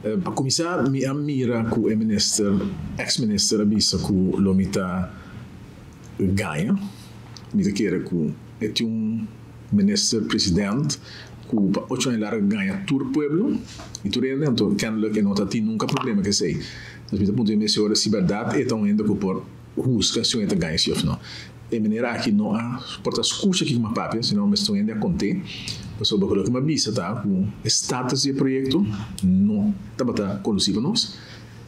Pa kuminsá, mi a mira ku e minister, eks minister a bisa ku lo mi ta gaña. Mi ta kere ku e tin un minister president ku pa ocho aña largu a gaña tur pueblo i tur hende, anto kennelijk e no ta tin nunka problema ku esei. Dus mi ta puntra mi mes ora si bèrdat e ta un hende ku por husga si un hende ta gaña si òf no. E manera aki no a por ta skucha kiko mi a papia, sino mester un hende a kont'é, pasobra ku loke mi a bisa ta ku e status di e proyekto no tabata konosí pa nos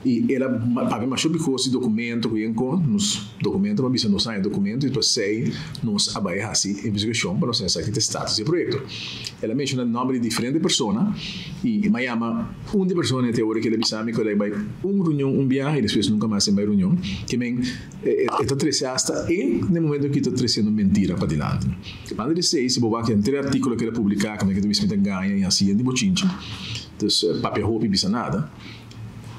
i el a papia masha hopi kos di dokumento ku yen kon, nos dokumento mi a bisa nos haña dokumento i pasei nos a bai hasi investigashon pa nos haña sa ki ta e status di e proyekto. El a menshoná nòmber di diferente persona i mi a yama un di e persona te ora ku el a bisa mi ku el a bai un reunion un biaha i despues nunka mas el bai reunion, ke men E ta trece hasta e na e momento aki ta treciendo mentira padilanti. Banda di esey, si bo wak henter e articulo cu el a publica caminda cu ta bisa mi ta gaña y haci yen di bochinchi, dus papia hopi bisa nada,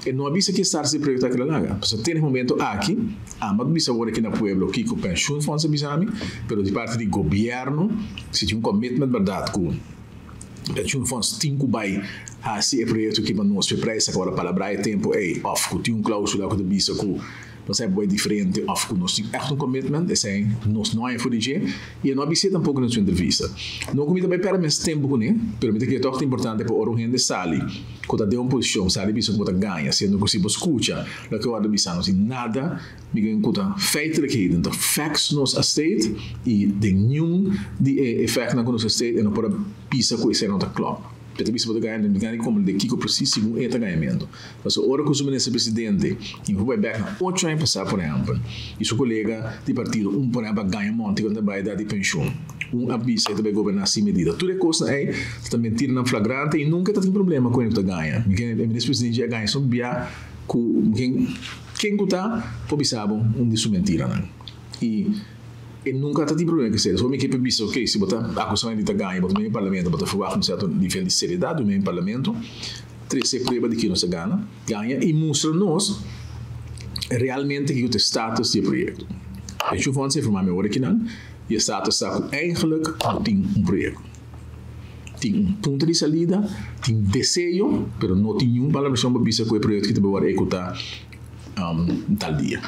e no a bisa ki status di e proyecto aki lo laga. Pasobra te na e momento aki, amba ta bisa awor aki na pueblo kico pensioenfonds a bisa mi, pero di parti di gobierno si tin un commitment berdad cu pensioenfonds tin cu bay haci e proyecto aki pa nos, pa e prijs a caba di palabra e tempo ey, of cu tin un clausula cu ta bisa cu. Nos a bai diferente of ku nos tin ègt un commitment, esei nos no haña for di dje i e no a bis'é tampoko den su entrevista. No ku mi ta bai pèrdè mes tempu kuné, pero mi ta kere tòg ta importante pa ora un hende sali ku ta den un posishon, sali bisa ku bo ta gaña, siendo ku si bo skucha loke wòrdu bisá no tin nada mi gen ku ta feitelijkheden, ta facts nos a state i den niun di e factnan ku nos a state e no por a bisa ku esei no ta klòp. E ta bisa bo ta gaña, mi ta gaña di komprendé kiko presis segun e ta gañamentu. Pasobra ora ku su minister presidente i ku bai bèk na ocho aña pasá, por ehèmpel, i su kolega di partido un por ehèmpel a gaña monti ku nan ta bai da di penshun, un a bisa e ta bai goberná sin medida. Tur e kosnan ei ta mentiranan flagrante i nunka e ta tin problema ku hende ku ta gaña. Mi ken e minister presidente a gaña son bia ku mi ken ken ku ta por bisa bo un di su mentiranan. I e nunka ta tin problema ku esei. Pasobra mi ke bisa ok si bo ta akusá hende di ta gaña bo ta mei parlamento bo ta ferwagt un sierto nivel di seriedat di un mei parlamento. Trese prueba di ki nos a gana, gaña i mustra nos realmente kiko ta e status di e proyekto. Pensioen Fonds a informa mi ora kinan di e status ta ku eigenlijk no tin un proyekto. Tin un punto di salida, tin deseo, pero no tin niun palabrashon pa bisa ku e proyekto ki ta bai wòrdu ehekutá tal dia.